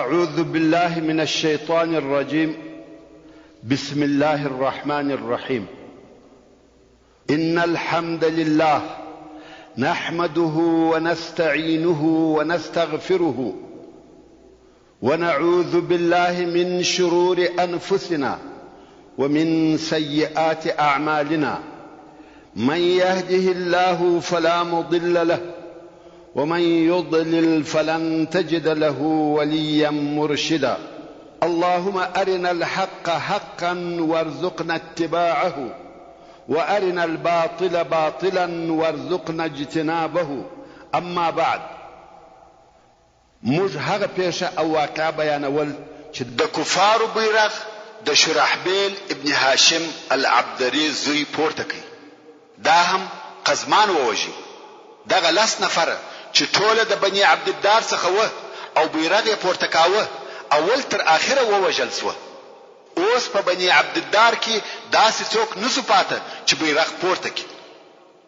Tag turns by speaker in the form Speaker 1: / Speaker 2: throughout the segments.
Speaker 1: أعوذ بالله من الشيطان الرجيم بسم الله الرحمن الرحيم إن الحمد لله نحمده ونستعينه ونستغفره ونعوذ بالله من شرور أنفسنا ومن سيئات أعمالنا من يهده الله فلا مضل له ومن يضلل فلن تجد له وليا مرشدا اللهم أرنا الحق حقا وارزقنا اتباعه وأرنا الباطل باطلا وارزقنا اجتنابه أما بعد موږ هغه پېښه او واقعه بیانول چې د کفارو بیرغ د شرحبیل ابن هاشم العبدري زوی پورته کړ، دا هم قزمان ووژی. دغه لس نفره چې ټوله د بني عبدالدار څخه وه او بیرغ یې پورته کاوه، اول تر اخره ووژل شوه. اوس په بني عبدالدار کې داسې څوک نه شو پاته چې بیرغ پورته کړي.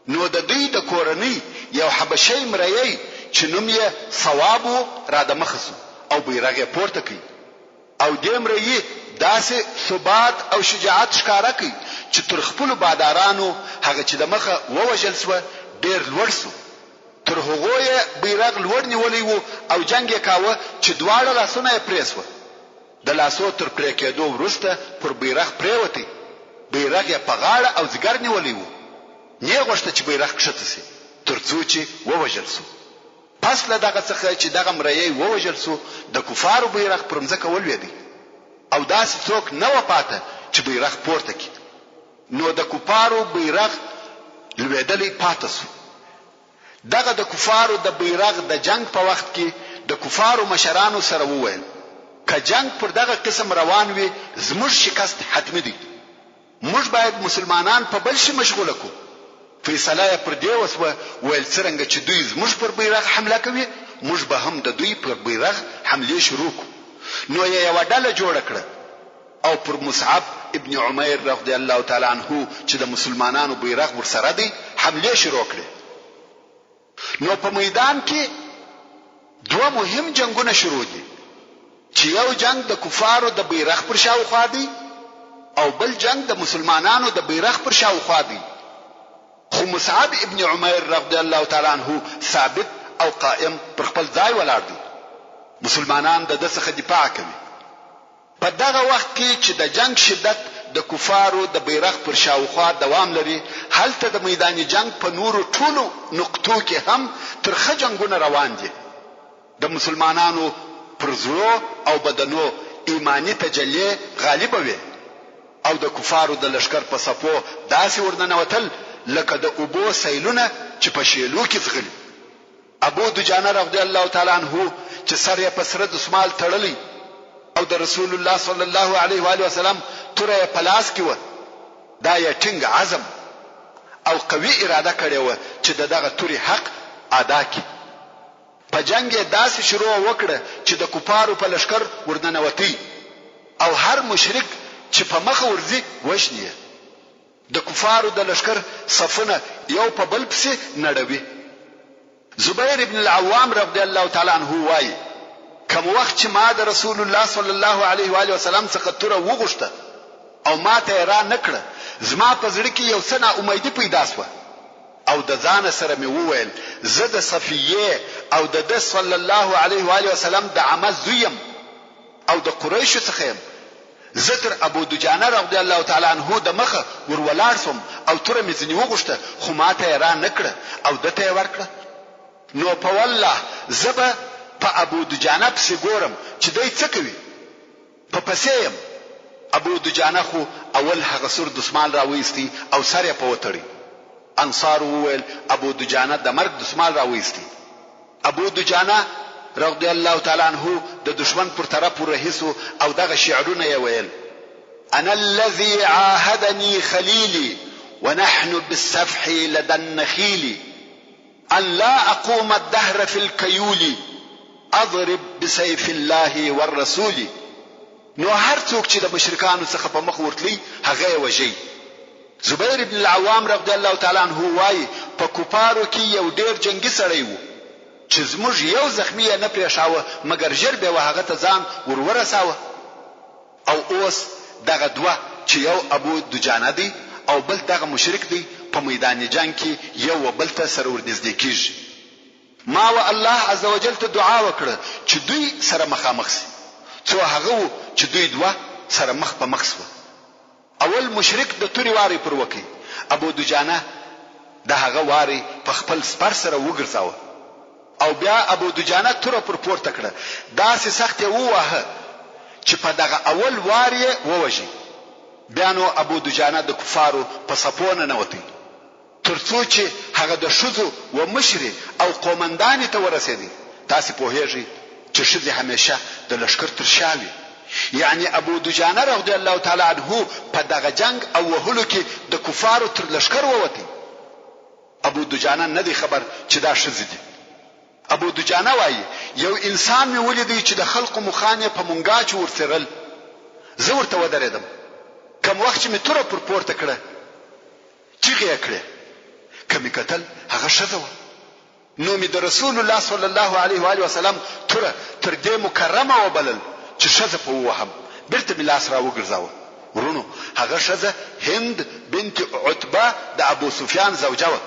Speaker 1: نو د دوی د کورنۍ یو حبشی مریی چې نوم یې صواب و را د مخه شو او بیرغ یې پورته کړ او دې مریي داسې ثبات او شجاعت ښکاره کړ چې تر خپلو بادارانو هغه چې د مخه ووژل شوه ډېر لوړ شو. تر هغو یې بیرغ لوړ نیولی و او جنګ یې کاوه چې دواړه لاسونه یې پرې شوه. د لاسو تر پرې کېدو وروسته پر بیرغ پرېوتی، بیرغ یې په غاړه او ځیګر نیولی و، نۀ غوښته چې بیرغ کښته شي، تر څو چې ووژل شو. پس له دغه څخه چې دغه مریی ووژل شو، د کفارو بیرغ پر مځکه ولوېدی او داسې څوک نۀ وه پاته چې بیرغ پورته کړي، نو د کفارو بیرغ لوېدلی پاته شو. دغه د کفارو د بیرغ د جنګ په وخت کې د کفارو مشرانو سره وویل، که جنګ پر دغه قسم روان وي زموږ شکست حتمي دی. موږ باید مسلمانان په بل شي مشغوله کړو. فیصله یې پر دې وشوه، ویل څرنګه چې دوی زموږ پر بیرغ حمله کوي، موږ به هم د دوی پر بیرغ حملې شروع کړو. نو یې یوه ډله جوړه کړه او پر مصعب ابن عمیر رضی الله تعالی عنه چې د مسلمانانو بیرغ ورسره دی حملې شروع کړې. نو په میدان کې دوه مهم جنګونه شروع دي چې یو جنګ د کفارو د بیرغ پر شاوخوا دی او بل جنګ د مسلمانانو د بیرغ پر شاوخوا دی. خو مصعب ابن عمیر رضی الله تعالی عنه ثابت او قائم پر خپل ځای ولاړ دی، مسلمانان د ده څخه دفاع کوي. په دغه وخت کې چې د جنګ شدت د کفارو د بیرغ پر شاوخوا دوام لري، هلته د میدان جنګ په نورو ټولو نقطو کې هم ترخه جنګونه روان دي. د مسلمانانو پر زړو او بدنو ایماني تجلې غالبه وې او د کفارو د لښکر په صفو داسې ورننوتل لکه د اوبو سیلونه چې په شېلو کې ځغلي. ابو دجانه رضی الله تعالی عنه چې سر یې په سره دسمال تړلی او د رسول الله صلی الله علیه و آله وسلم توره یې په لاس کې وه، دا یې ټینګ عزم او قوي اراده کړې وه چې د دغه تورې حق ادا کړي. په جنګ یې داسې شروع وکړه چې د کفارو په لښکر ورننوتی او هر مشرک چې په مخه ورځي وژني یې. د کفارو د لښکر صفونه یو په بل پسې نړوي. زبیر ابن العوام رضی الله تعالی عنه وايي، کوم وخت چې ما د رسول الله صلی الله علیه و آله وسلم څخه توره وغوښته او ماته یې را نه کړه، زما په زړه کې یو څه نا امیدي پیدا شوه او د ځانه سره مې وویل، زه د صفیې او د ده صلی الله علیه و آله وسلم د عمه زوی یم او د قریشو څخه یم، زه تر ابو دجانه رضی الله تعالی عنه د مخه ور ولاړ شوم او توره مې ځنې وغوښته خو ماته یې را نه کړه او ده ته یې ورکړه. نو په والله زه به په ابو دجانه پسې ګورم چې دی څه کوي؟ په پسې یم. ابو دجانه خو اول هغه سور دسمال را وایستی او سر یې په وتړی. انصارو وویل، ابو دجانه د مرګ دسمال را وایستی. ابو دجانه رضی الله تعالی عنه د دښمن پر طرف ور رهي شو او دغه شعرونه یې ویل، انا الذي عاهدني خليلي ونحن بالسفح لدى النخيل ان لا اقوم الدهر في الكيول اضرب بسيف الله والرسول نو هر څوک چې د مشرکانو څخه په مخ ورتلی هغه یې وژی. زبیر ابن العوام رضی الله تعالی عنه وايي، په کفارو کې یو ډېر جنګي سړی وو. چې زموږ یو زخمي یې نه پرېښاوه مګر ژر بې وهغه ته ځان ور ورساوه او اوس دغه دوه چې یو ابو دجانه دی او بل دغه مشرک دی په میدان جنګ کې یو و بل ته سره ورنږدې کیږي. ما و الله عزوجل ته دعا وکړه چې دوی سره مخامخ شي، څو هغه وو چې دوی دوه سره مخ په مخ شوه. اول مشرک د تورې واری پر وکی، ابو دجانه د هغه واری په خپل سپر سره وګرځاوه او بیا ابو دجانه توره پر پورته کړه، داسې سخت یې وواهه چې په دغه اول وار یې ووژی. بیا نو ابو دجانه د کفارو په صفو ننوتی. تر څو چې هغه د ښځو و مشرې او قومندانې ته ورسېدی، تاسې پوهېږئ چې ښځې همېشه د لښکر تر شا وي، یعنې ابو دجانه رضی الله تعالی عنه په دغه جنګ او وهلو کې د کفارو تر لښکر ووتی، ابو دجانه نه دی خبر چې دا ښځې دي. ابو دجانه وايي، یو انسان مې ولیدی چې د خلقو مخان یې په مونګاچو ورڅیرل، زه ورته ودرېدم، کوم وخت چې مې توره پر پورته کړه، چیغې یې کړې، که مې کتل هغه ښځه وه، نو مې د رسول الله صلی الله علیه و آله وسلم توره تر دې مکرمه وبلل چې ښځه په ووهم، بیرته مې لاس راوګرځاوه، وروڼو هغه ښځه هند بنت عتبه د ابو سفیان زوجه وه.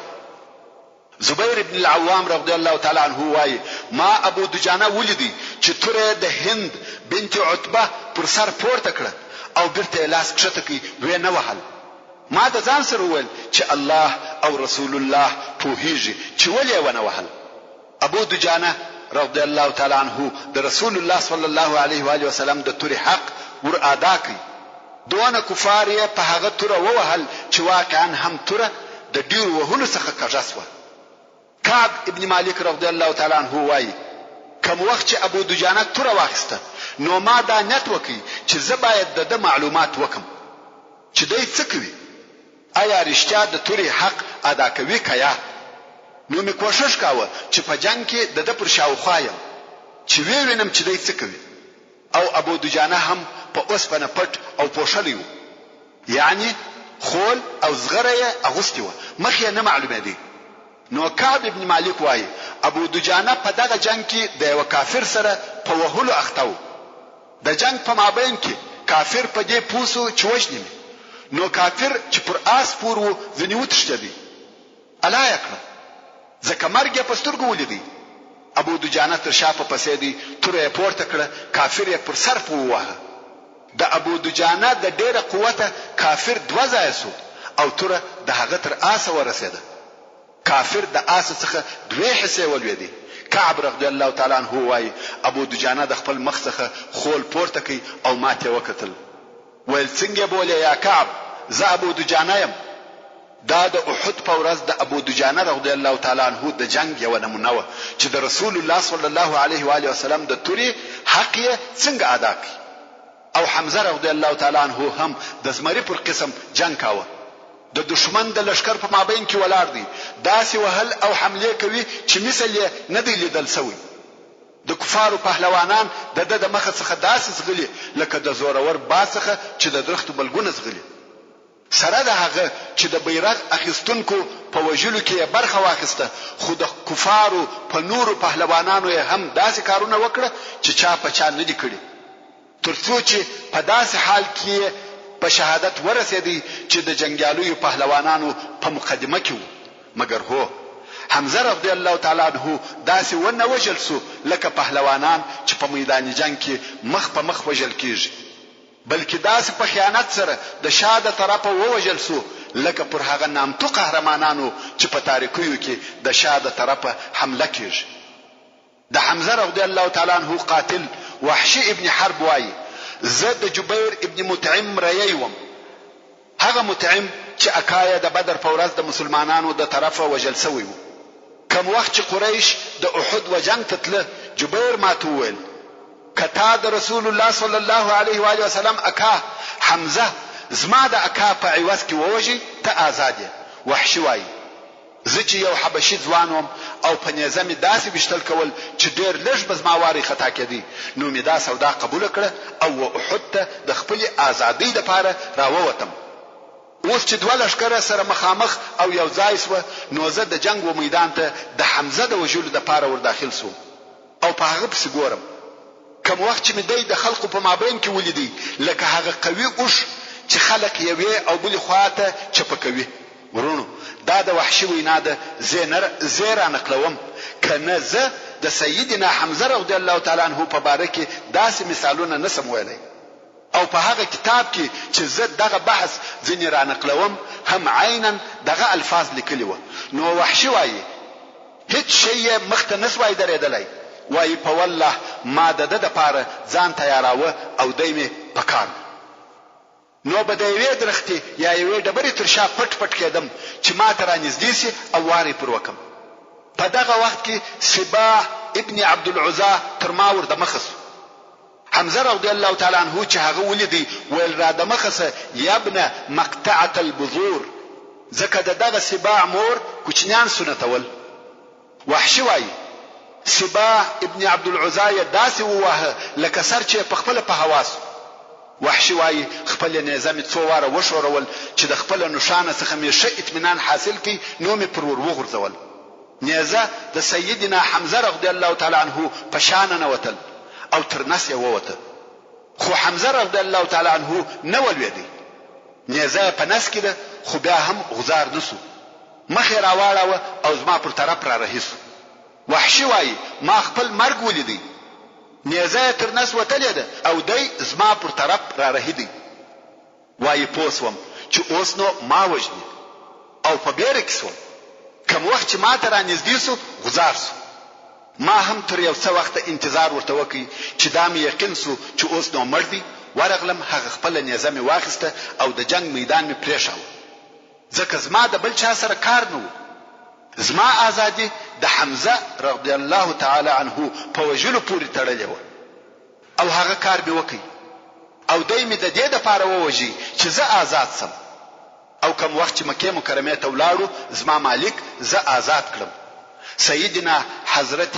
Speaker 1: زبیر بن العوام رضی الله تعالی عنه وايي، ما ابو دجانه ولیدی چې توره یې د هند بنت عتبه پر سر پورته کړه او بیرته یې لاس کښته کړ ویې نه وهل. ما د ځان سره وویل چې الله او رسول الله پوهیږي چې ولې یې ونه وهل. ابو دجانه رضی الله تعالی عنه د رسول الله صلی الله علیه و آله وسلم د تورې حق ور ادا کړ. دونه کفار یې په هغه توره ووهل چې واقعا هم توره د ډېرو وهلو څخه کږه شوه. کعب ابن مالک رضی الله تعالی عنه وايي، کوم وخت چې ابو دجانه توره واخیسته نو ما دا نیت وکړ چې زه باید د ده معلومات وکړم چې دی څه کوي، ایا رښتیا د تورې حق ادا کوي که یا؟ نو مې کوښښ کاوه چې په جنګ کې د ده پر شاوخوا یم چې ویې وینم چې دی څه کوي. او ابو دجانه هم په اوسپنه پټ او پوښلی وو، یعنې خول او زغره یې اغوستې وه، مخ یې نه معلومېدی. نو کعب ابن مالک وایي، ابو دجانه په دغه جنګ کې د یوه کافر سره په وهلو اخته وو، د جنګ په مابین کې کافر په دې پوه شو چې وژني مې، نو کافر چې پر آس سپور وو ځنې وتښتېدی. الا یې کړه ځکه مرګ یې په سترګو ولیدی. ابو دجانه تر شا په پسې دی، توره یې پورته کړه، کافر یې پر سر په وواهه. د ابو دجانه د ډېره قوته کافر دوه ځایه شو او توره د هغه تر آسه ورسېده. کافر د آسه څخه دوې حصې ولوېدې. کعب رضی الله تعالی عنه وايي، ابو دجانه د خپل مخ څخه خول پورته کړ او ماته یې وکتل. ویل، څنګه یې بولې یا کعب، زه ابو دجانه یم. دا د احد په ورځ د ابو دجانه رضی الله تعالی عنه د جنګ یوه نمونه وه چې د رسول الله صلی الله علیه و آله وسلم د تورې حق یې څنګه ادا کړ او حمزه رضی الله تعالی عنه هم د زمري پر قسم جنګ کاوه د دښمن د لښکر په مابین کې ولاړ دی داسې وهل او حملې کوي چې مثل یې نه دی لیدل شوی. د کفارو پهلوانان د ده د مخه څخه داسې ځغلي لکه د زورور باد څخه چې د درختو بلګونه ځغلي. سره د هغه چې د بیرغ اخیستونکو په وژلو کې یې برخه واخیسته، خو د کفارو په نورو پهلوانانو یې هم داسې کارونه وکړه چې چا په چا نه دي کړي، تر څو چې په داسې حال کې یې په شهادت ورسېدی چې د جنګیالیو پهلوانانو په مقدمه کې وو. مګر هو! حمزه رضی الله تعالی عنه داسې و نه وژل شو لکه پهلوانان چې په میدان جنګ کې مخ په مخ وژل کېږي. بلکې داسې په خیانت سره د شا د طرفه ووژل شو لکه پر هغه نامتو قهرمانانو چې په تاریکیو کې د شا د طرفه حمله کیږي. د حمزه رضی الله تعالی عنه قاتل وحشي ابن حرب وايي، زه د جبیر ابن مطعم مریی وم، هغه مطعم چې اکا یې د بدر په ورځ د مسلمانانو د طرفه وژل شوی وو. کوم وخت چې قریش د احد و جنګ ته تله جبیر ماته وویل، که تا د رسول الله صلی الله علیه و آله وسلم اکا حمزه زما د اکا په عوض کې ووژی ته آزاد یې. وحشي وايي، زه چې یو حبشي ځوان وم او په نیزه مې داسې ویشتل کول چې ډېر لږ به زما واری خطا کېدی نو مې دا سودا قبوله کړه او و احد ته د خپلې آزادۍ لپاره راووتم. اوس چې دوه لښکره سره مخامخ او یو ځای شوه نو زه د جنګ و میدان ته د حمزه د وژلو دپاره ور داخل شوم او په هغه پسې ګورم. کوم وخت چې مې دی د خلقو په مابین کې ولیدی لکه هغه قوي اوښ چې خلق یوې او بلې خوا ته چپه کوي. وروڼو دا د وحشي وینا ده زه نه زه را نقلوم که نه زه د سیدنا حمزه رضی الله تعالی عنه په باره کې داسې مثالونه نه شم ویلی. او په هغه کتاب کې چې زه دغه بحث ځنې را نقلوم هم عینا دغه الفاظ لیکلي وه نو وحشي وایي هیڅ شی یې مخته نه شوای درېدلای وایي په والله ما دده دپاره ځان تیاراوه او دی مې په کار وو نو به د یوې درختې یا یوې ډبرې تر شا پټ پټ کېدم چې ماته را نږدې شي او وار یې پر وکړم په دغه وخت کې سباع ابن عبدالعزی تر ما ور دمخه شو. حمزه رضی الله تعالی عنه چې هغه ولیدی ویل را دمخه سه یابن مقطعة البذور ځکه د دغه سباع مور کوچنیان سنتول. وحشي وایي، سباع ابن عبدالعزی یې داسې وواهه لکه سر چې یې پخپله په هوا سو. وحشي وایي، خپله نیزه مې څو واره وښورول چې د خپله نښانه څخه مې ښه اطمینان حاصل کړ نو مې پر ور وغورځول. نېزه د سيدنا حمزه رضی الله تعالی عنه په شا ننوتل او تر نس يې ووته خو حمزه رضی الله تعالی عنه نه ولوېدی، نېزه يې په نس کې ده خو بيا هم غوځار نه شو، مخ يې راواړاوه او زما پر طرف را رهي شو. وحشي وايي، ما خپل مرګ وليدی، نېزه يې تر نس وتلې ده او دی زما پر طرف را رهي دی. وايي پوه شوم چې اوس نو ما وژني او په بېره کې شوم. کوم وخت چې ماته رانږدې شو غوځار شو. ما هم تر یو څه وخته انتظار ورته وکړ چې دا مې یقین شو چې اوس نو مړ دی، ورغلم هغه خپله نېزه مې واخیسته او د جنګ میدان مې پرېښاوه. ځکه زما د بل چا سره کار نه و. زما ازادي د حمزه رضی الله تعالی عنه په وژلو پورې تړلې وه. او هغه کار مې وکړ او دی مې د دې لپاره ووژی چې زه ازاد شم او کوم وخت چې مکې مکرمې ته ولاړو زما مالک زه ازاد کړم. سیدنا حضرت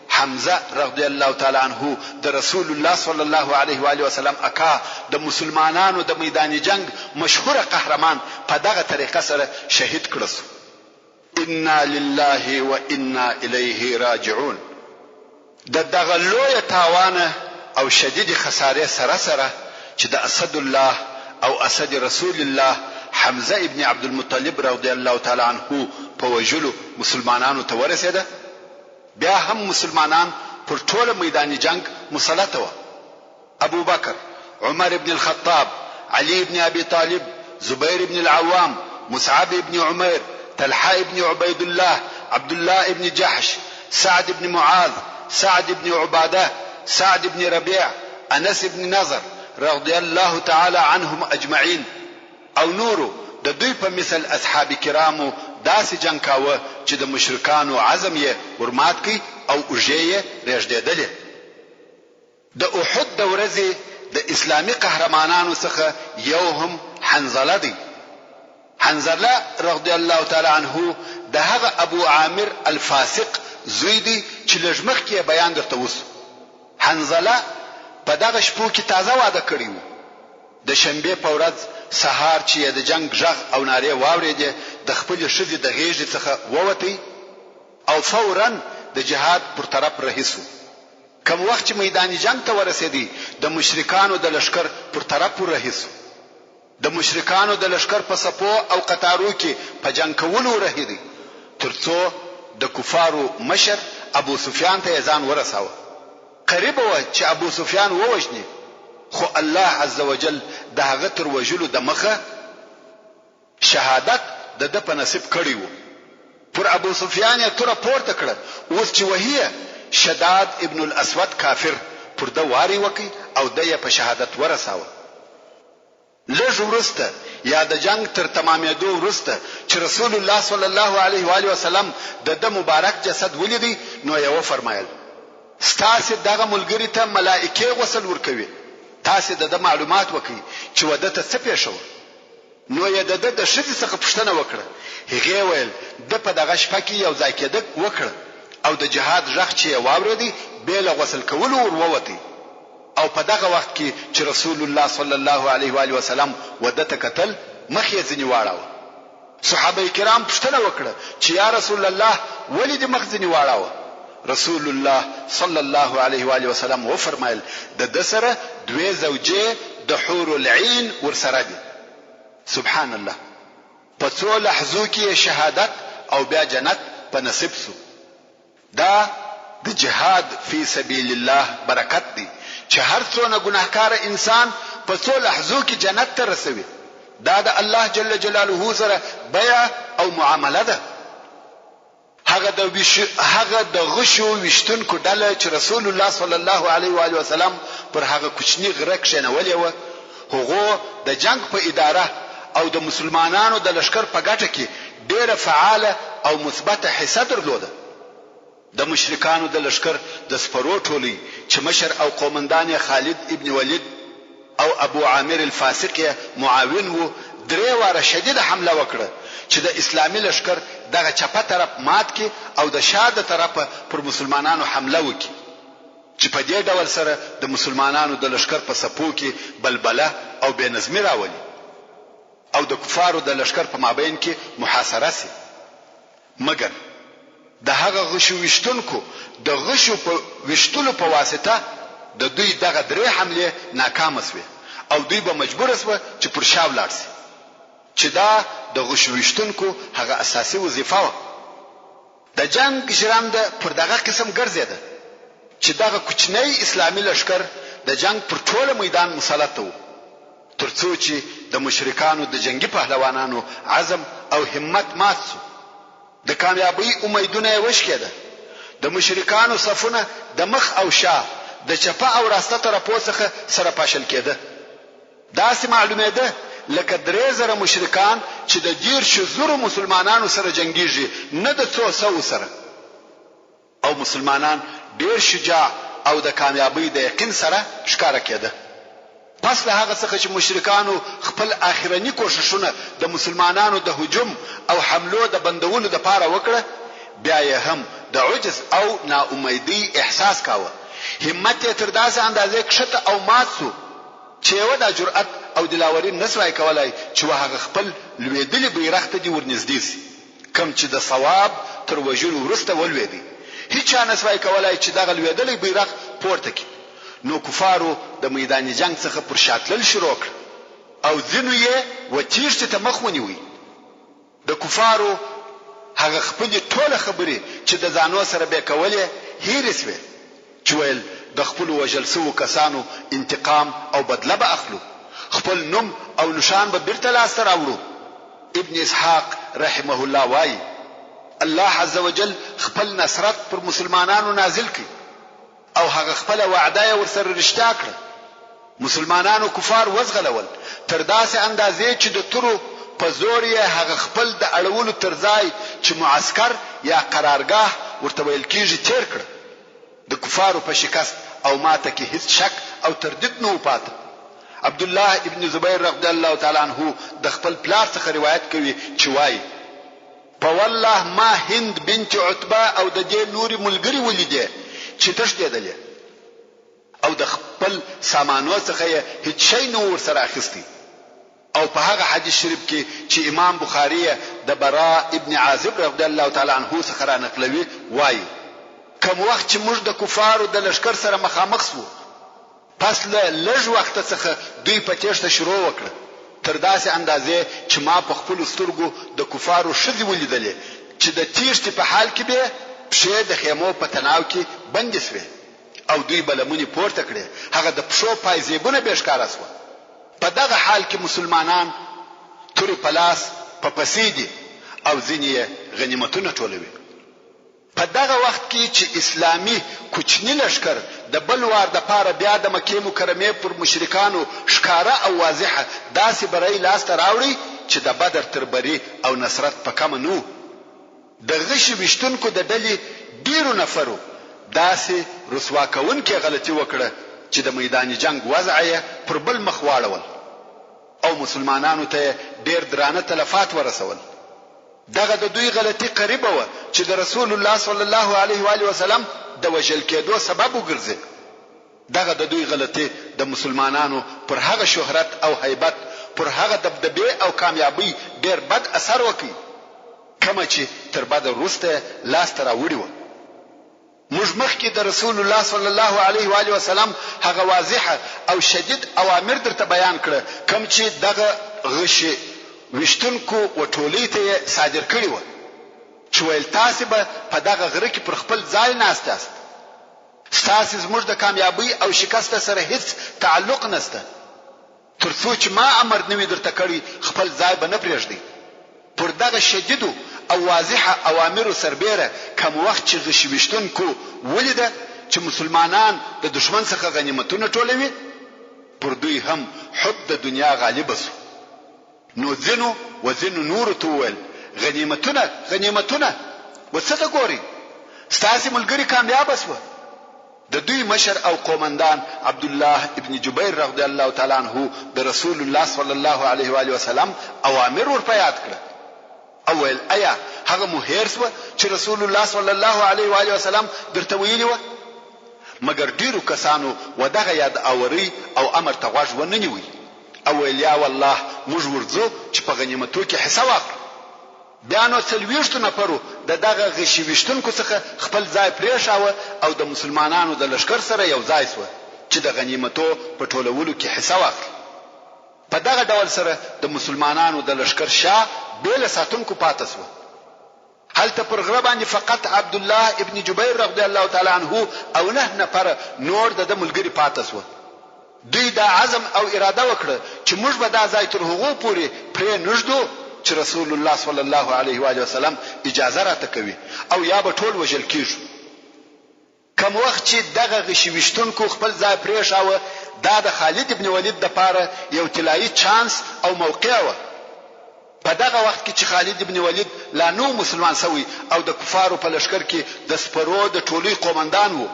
Speaker 1: حمزه رضی الله تعالی عنه د رسول الله صلی الله علیه و آله وسلم اکا د مسلمانانو د میدان جنګ مشهوره قهرمان په دغه طریقه سره شهید کړه شو. انا لله و انا الیه راجعون د دغه لوی تاوان او شدیدې خسارې سره سره چې د اسد الله او اسد رسول الله حمزه ابن عبدالمطلب رضی الله تعالی عنه په وژلو مسلمانانو ته ورسېده بیا هم مسلمانان پر ټوله میدان جنګ مسلط وه. ابوبکر، عمر بن الخطاب، علي بن ابي طالب، زبير بن العوام، مصعب بن عمير، طلحه بن عبيد الله، عبدالله بن جحش، سعد بن معاذ، سعد بن عباده، سعد بن ربيع، انس بن نضر رضي الله تعالی عنهم اجمعين او نورو د دوی په مثل اصحاب کرامو داسې جنګ کاوه چې د مشرکانو عزم يې ورمات کړ او اوږې يې رېږدېدلې. د احد د ورځې د اسلامي قهرمانانو څخه یو هم حنظله دی. حنظله رضی الله تعالی عنه د هغه ابو عامر الفاسق زوی دی چې لږ مخکې یې بیان درته وشو. حنظله په دغه شپو کې تازه واده کړی و. د شنبې په ورځ سهار چې یې د جنګ غږ او نارې واورېدې د خپلې ښځې د غېږې څخه ووتی او فوراً د جهاد پر طرف رهي شو. کوم وخت چې میدان جنګ ته ورسېدی د مشرکانو د لښکر پر طرف ور رهي شو. د مشرکانو د لښکر په صفو او قطارو کې په جنګ کولو ور رهي دی تر څو د کفارو مشر ابو سفیان ته یې ځان ورساوه. قریبه وه چې ابو سفیان ووژني خو الله عزوجل د هغه تر وژلو دمخه شهادت د ده په نصیب کړی وو. پر ابو سفیان یې توره پورته کړه، اوس چې وهي یې، شداد ابن الاسود کافر پر ده واری وکړ او دی یې په شهادت ورساوه. لږ وروسته یا د جنګ تر تمامېدو وروسته چې رسول الله صلی الله علیه وآله وسلم د ده مبارک جسد ولیدی نو یې وفرمایل، ستاسې دغه ملګري ته ملائکې غسل ورکوي، تاسې د ده معلومات وکړئ چې و ده ته څه پېښه وه؟ نو یې د ده د ښځې څخه پوښتنه وکړه، هغې ویل، ده په دغه شپه کې یو ځای کېده وکړه او د جهاد ږغ چې یې واورېدی بې له غسل کولو ور ووتی او په دغه وخت کې چې رسول الله صلی الله علیه وآله وسلم و ده ته کتل. مخ یې ځینې واړاوه. صحابه کرام پوښتنه وکړه چې یا رسول الله ولې دې مخ ځینې واړاوه؟ رسول الله صلی الله علیه وآله وسلم وفرمایل، د ده سره دوې زوجې د حور العین ورسره دي. سبحان الله! په څو لحظو کې یې شهادت او بیا جنت په نصیب شو. دا د جهاد فی سبیل الله برکت دی چې هر څونه ګناهکاره انسان په څو لحظو کې جنت ته رسوي. دا د الله جل جلاله سره بیعه او معامله ده. هغه د هغه د غشو ویشتونکو ډله چې رسول الله صلی الله علیه و آله وسلم پر هغه کوچني غره کښېنولې وه، هغو د جنګ په اداره او د مسلمانانو د لښکر په ګټه کې ډېره فعاله او مثبته حصه درلوده. د مشرکانو د لښکر د سپرو ټولۍ چې مشر او قومندان یې خالد ابن ولید او ابو عامر الفاسق یې معاون وو، درې واره شدیده حمله وکړه چې د اسلامي لښکر دغه چپه طرف مات کړي او د شا د طرفه پر مسلمانانو حمله وکړي چې په دې ډول سره د مسلمانانو د لښکر په صفو کې بلبله او بې نظمي راولي او د کفارو د لښکر په مابین کې محاصره شي. مګر د هغه غشو ویشتونکو د غشو په ویشتلو په واسطه د دوی دغه درې حملې ناکامه شوې او دوی به مجبور شوه چې پر شا ولاړ شي چې دا د غشو ویشتونکو هغه اساسي وظیفه وه. د جنګ ژرنده پر دغه قسم ګرځېده چې دغه کوچنی اسلامي لښکر د جنګ پر ټوله میدان مسلط وو. تر څو چې د مشرکانو د جنګي پهلوانانو عزم او همت مات شو، د کامیابۍ امیدونه یې وشکېده، د مشرکانو صفونه د مخ او شا، د چپه او راسته طرفو څخه سره پاشل کېده. داسې معلومېده لکه 3000 مشرکان چې د دېرشو زرو مسلمانانو سره جنګېږي، نه د څو سوو سره. او مسلمانان ډېر شجاع او د کامیابۍ د یقین سره ښکاره کېده. پس له هغه څخه چې مشرکانو خپل آخرني کوښښونه د مسلمانانو د هجوم او حملو د بندولو لپاره وکړه، بیا یې هم د عجز او نا امیدۍ احساس کاوه، همت یې تر داسې اندازې کښته او مات شو چې یوه دا جرأت او دلاوري نه شوای کولای چې و هغه خپل لوېدلي بیرغ ته دې ورنږدې شي. کوم چې د صواب تر وژلو وروسته ولوېدی، هیچا نه سوای کولای چې دغه لوېدلی بیرغ پورته کړي، نو کفارو د میدان جنګ څخه پر شا تلل شروع کړه او ځینو یې و تیښتې ته مخ ونیوی. د کفارو هغه خپلې ټوله خبرې چې د ځانو سره بې کولې هیرې سوې، چې ویل د خپلو وژل سوو کسانو انتقام او بدله به اخلو، خپل نوم او نښان به بیرته لاسته راوړو. ابن اسحاق رحمه الله وايي، الله عزوجل خپل نصرت پر مسلمانانو نازل کړ او هغه خپله وعده یې ورسره رښتیا کړه. مسلمانانو کفار وځغلول تر داسې اندازې چې د تورو په زور یې هغه خپل د اړولو تر ځای چې معسکر یا قرارګاه ورته ویل کیږي تیر کړ. د کفارو په شکست او ماته کې هیڅ شک او تردید نه وو پاته. عبدالله ابن زبیر رضی الله تعالی عنه د خپل پلار څخه روایت کوي چې وايي، په والله ما هند بنت عتبه او د دې نورې ملګرې ولیدې چې تښتېدلې او د خپل سامانو څخه یې هیڅ شی نه وو ورسره اخیستی. او په هغه حدیث شریف کې چې امام بخاري یې د براء ابن عازب رضی الله تعالی عنه څخه را نقلوي وايي، کوم وخت چې موږ د کفارو د لښکر سره مخامخ شوو، پس له لږ وخته څخه دوی په تېښته شروع وکړه، تر داسې اندازې چې ما په خپلو سترګو د کفارو ښځې ولیدلې چې د تېښتې په حال کې بې پښې د خیمو په تناو کې بندې شوې او دوی به لمنې پورته کړې، هغه د پښو پایزېبونه بې ښکاره شوه. په دغه حال کې مسلمانان تورې په لاس په پسې دي او ځینې یې غنیمتونه ټولوي. په دغه وخت کې چې اسلامي کوچني لښکر د بل وار دپاره بیا د مکې مکرمې پر مشرکانو ښکاره او واضح داسې بری لاسته راوړی چې د بدر تر بري او نصرت په کمه نه وو، د غشي ویشتونکو د ډلې ډېرو نفرو داسې رسوا کوونکې غلطي وکړه چې د میدان جنګ وضعه یې پر بل مخ واړول او مسلمانانو ته یې ډېر درانه تلفات ورسول. دغه د دوی غلطي قریبه وه چې د رسول الله صلی الله علیه وآله وسلم د وژل کېدو سبب وګرځي. دغه د دوی غلطي د مسلمانانو پر هغه شهرت او هیبت پر هغه دبدبې او کامیابۍ ډېر بد اثر وکړ کومه چې تر بدر وروسته یې لاس ته راوړي وه. موږ مخکې د رسول الله صلی الله علیه و آله وسلم هغه واضح او شدید اوامر درته بیان کړه کوم چې دغه غشي ویشتونکو و ټولۍ ته یې صادر کړي وه چې ویل تاسې به په دغه غره کې پر خپل ځای ناست یاست ستاسې زموږ د کامیابۍ او شکست سره هیڅ تعلق نشته. تر څو چې ما امر نه وي درته کړی خپل ځای به نه پرېږدئ. پر دغه شدیدو او واضحه اوامرو سربېره کوم وخت چې غشي ویشتونکو ولیده چې مسلمانان د دښمن څخه غنیمتونه ټولوي پر دوی هم حب د دنیا غالبه شو نو ځینو و ځینو نورو ته وویل، غنیمتونه! غنیمتونه! و څه ته ګورئ؟ ستاسې ملګري کامیابه شوه. د دوی مشر او قومندان عبدالله ابن جبیر رضی الله تعالی عنه د رسول الله صلی الله علیه و آله وسلم اوامر ور په یاد کړه او ویل، ایا هغه مو هېر شوه چې رسول الله صلی الله علیه و آله وسلم درته ویلي وه؟ مګر ډېرو کسانو و دغه یاد آورۍ او امر ته غوږ ونه نیوی او ویل، یا والله موږ ورځو چې په غنیمتو کې حصه واخلو. بیا نو څلوېښتو نفرو د دغه غشي ویشتونکو څخه خپل ځای پرېښاوه او د مسلمانانو د لښکر سره یو ځای شوه چې د غنیمتو په ټولولو کې حصه واخلي. په دغه ډول سره د مسلمانانو د لښکر شا بې له ساتونکو پاته شوه. هلته پر غره باندې فقط عبدالله ابن جبیر رضی الله تعالی عنه او نهه نفره نور د ده ملګري پاته شوه. دوی دا عزم او اراده وکړه چې موږ به دا ځای تر هغو پورې پرې نه ږدو چې رسول الله صلی الله علیه و آله وسلم اجازه راته کوي او یا به ټول وژل کیږو. کوم وخت چې دغه غشي ویشتونکو خپل ځای پرېښاوه دا د خالد ابن ولید دپاره یو طلایي چانس او موقع وه. په دغه وخت کې چې خالد ابن ولید لا نه و مسلمان شوی او د کفارو په لښکر کې د سپرو د ټولۍ قومندان و،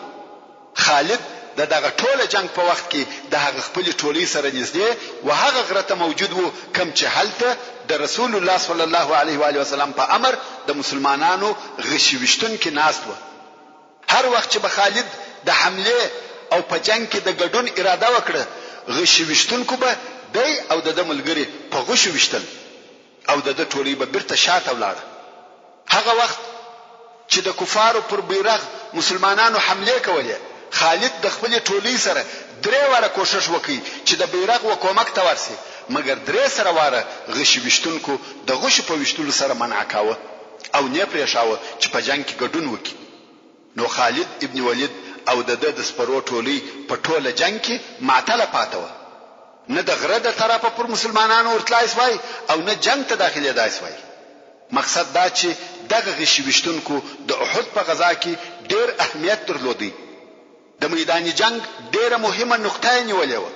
Speaker 1: خالد د دغه ټوله جنګ په وخت کې د هغه خپلې ټولۍ سره نږدې و هغه غره ته موجود و کوم چې هلته د رسول الله صلی الله علیه و آله وسلم په امر د مسلمانانو غشي ویشتونکي ناست وه. هر وخت چې به خالد د حملې او په جنګ کې د ګډون اراده وکړه غشي ویشتونکو به دی او د ده ملګري په غشو ویشتل او د ده ټولۍ به بیرته شاته ولاړه. هغه وخت چې د کفارو پر بیرغ مسلمانانو حملې کولې، خالد د خپلې ټولۍ سره درې واره کوښښ وکړ چې د بیرغ و کومک ته ورشي، مګر 300 واره غشي ویشتونکو د غشو په ویشتلو سره منع کاوه او نۀ پرېښاوه چې په جنګ کې ګډون وکړي. نو خالد ابن ولید او د ده د سپرو ټولۍ په ټوله جنګ کې معطله پاته وه، نه د غره د طرفه پر مسلمانانو ورتلای شوای او نه جنګ ته داخلېدای شوای. مقصد دا چې دغه غشي ویشتونکو د احد په غزا کې ډېر اهمیت درلودی، د میدان جنګ ډېره مهمه نقطه یې نیولې وه.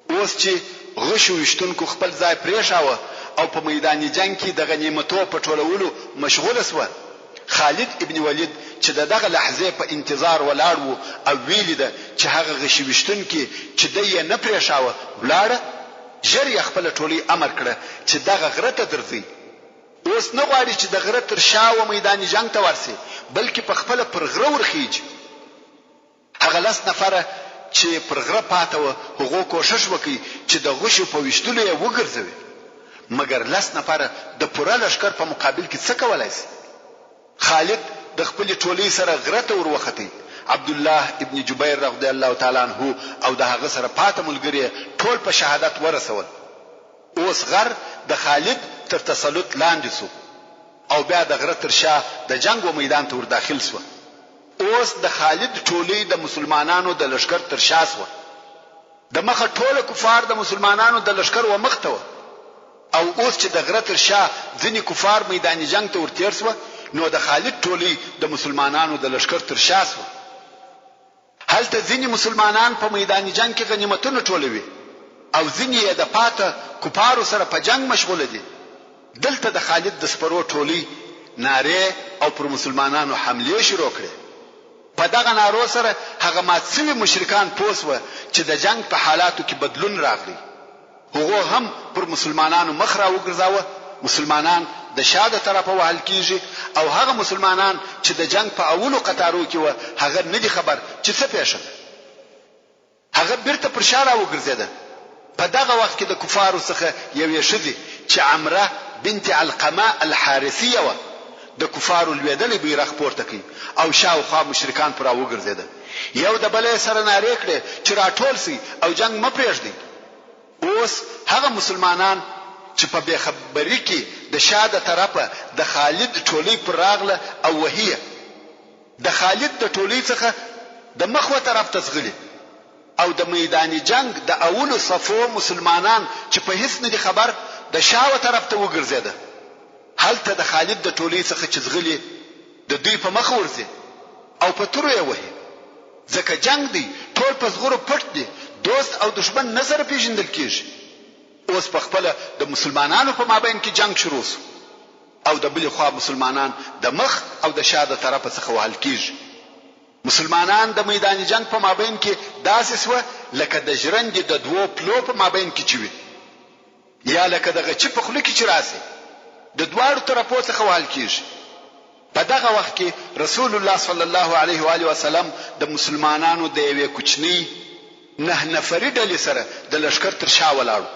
Speaker 1: اوس چې غشو ویشتونکو خپل ځای پرېښاوه او په میدان جنګ کې د غنیمتو په ټولولو مشغول شوه، خالد ابن ولید چې د دغه لحظې په انتظار ولاړ وو او ویې لیده چې هغه غشي ویشتونکي چې دی یې نه پرېښاوه ولاړه، ژر یې خپله ټولۍ امر کړه چې دغه غره ته درځئ. اوس نه غواړي چې د غره تر شا و میدان جنګ ته ورشي، بلکې په خپله پر غره ورخېژي. هغه لس نفره چې پر غره پاته وه، هغو کوښښ وکړ چې د غشو په ویشتلو یې وګرځوي، مګر لس نفره د پوره لښکر په مقابل کې څه کولای شي؟ خالد د خپلې ټولۍ سره غره ته ور وختی، عبدالله ابن جبیر رضی الله تعالی عنه او د هغه سره پاته ملګري یې ټول په شهادت ورسول. اوس غر د خالد تر تسلط لاندې شو او بیا د غره تر شا د جنګ و میدان ته ور داخل شوه. اوس د خالد ټولۍ د مسلمانانو د لښکر تر شا شوه. د مخه ټوله کفار د مسلمانانو د لښکر و مخ ته وه او اوس چې د غره تر شا ځینې کفار میدان جنګ ته ور تېر شوه نو د خالد ټولۍ د مسلمانانو د لښکر تر شا شوه. هلته ځینې مسلمانان په میدان جنګ کې غنیمتونه ټولوي او ځینې یې د پاته کفارو سره په جنګ مشغوله دي. دلته د خالد د سپرو ټولۍ نارې او پر مسلمانانو حملې شروع کړې. په دغه نارو سره هغه مات شوي مشرکان پوه شوه چې د جنګ په حالاتو کې بدلون راغلی. هغو هم پر مسلمانانو مخ راوګرځاوه، مسلمانان د شا د طرفه وهل کیږي او هغه مسلمانان چې د جنګ په اولو قطارو کې وه هغه نه دي خبر چې څه پېښه ده. هغه بیرته پر شا راوګرځېده. په دغه وخت کې د کفارو څخه یوې ښځې چې عمره بنت علقمه الحارثیه وه د کفارو لوېدلی بیرغ پورته کړ او شاوخوا مشرکان پر راوګرځېده. یو د بله یې سره نارې کړې چې راټول شئ او جنګ مه پرېږدئ. اوس هغه مسلمانان چې په بې خبري کې د شا د طرفه د خالد ټولۍ پر راغله او وهي یې، د خالد د ټولۍ څخه د مخ و طرف ته ځغلي او د میدان جنګ د اولو صفو مسلمانان چې په هیڅ نه دي خبر د شا و طرف ته وګرځېده. هلته د خالد د ټولۍ څخه چې ځغلي د دوی په مخه ورځي او په تورو یې وهي. ځکه جنګ دی، ټول په زغرو پټ دي، دوست او دښمن نه سره پېژندل کېږي. اوس په خپله د مسلمانانو په مابین کې جنګ شروع شو او د بلې خوا مسلمانان د مخ او د شا د طرفه څخه وهل کېږي. مسلمانان د میدان جنګ په مابین کې داسې شوه لکه د ژرندې د دوو پلو په مابین کې چې وي. یا لکه د غچي په خوله کې چې راشي د دواړو طرفو څخه وهل کیږي. په دغه وخت کې رسول الله صلی الله علیه و آله وسلم د مسلمانانو د یوې کوچنۍ نه نفري ډلې سره د لښکر تر شا ولاړ و.